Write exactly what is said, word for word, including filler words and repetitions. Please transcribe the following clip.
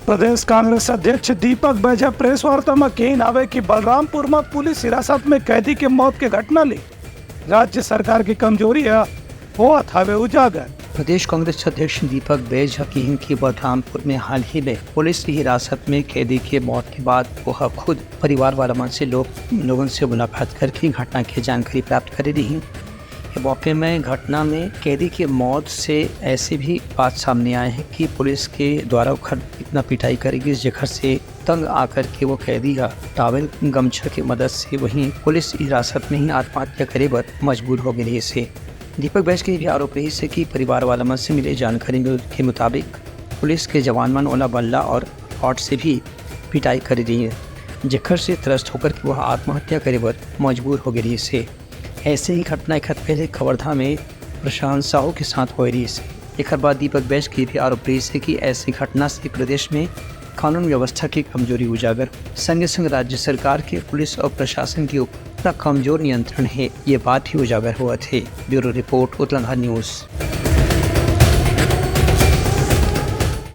प्रदेश कांग्रेस अध्यक्ष दीपक बैज ह प्रेस वार्ता म केहिन हावय कि बलरामपुर म पुलिस हिरासत में कैदी के मौत के घटना ले राज्य सरकार के कमजोरी ह होवत हावय उजागर। प्रदेश कांग्रेस अध्यक्ष दीपक बैज ह किहिन कि बलरामपुर में हाल ही में पुलिस की हिरासत में कैदी के मौत के बाद वो ह खुद परिवार वाला मन से लोग, लोगन से मुलाकात करके घटना के जानकारी प्राप्त करे रिहिन। ये मौके में घटना में कैदी के मौत से ऐसे भी बात सामने आए हैं कि पुलिस के द्वारा ओखर इतना पिटाई करे गिस, जेखर से तंग आकर के वो कैदी ह टॉवेल, गमछा के मदद से वहीं पुलिस हिरासत में ही आत्महत्या करे बर मजबूर हो गे रहिस हे। दीपक बैज के ये भी आरोप रहिस हे कि परिवार वाला मन से मिले जानकारी के मुताबिक पुलिस के जवान मन ओला बल्ला और रॉड से भी पिटाई करे रहिन, जेखर से त्रस्त होकर के वह आत्महत्या करे बर मजबूर हो गे रहिस हे। ऐसे ही घटना एक हफ्ते पहले कवर्धा में प्रशांत साहू के साथ होए रहिस हे। एकर बाद दीपक बैज के भी आरोप रहिस हे कि ऐसी घटना से प्रदेश में कानून व्यवस्था की कमजोरी उजागर, संगे संग राज्य सरकार के पुलिस और प्रशासन के ऊपर इतना कमजोर नियंत्रण हे, ये बात ही उजागर होवत हे। Bureau report, Utlangha news.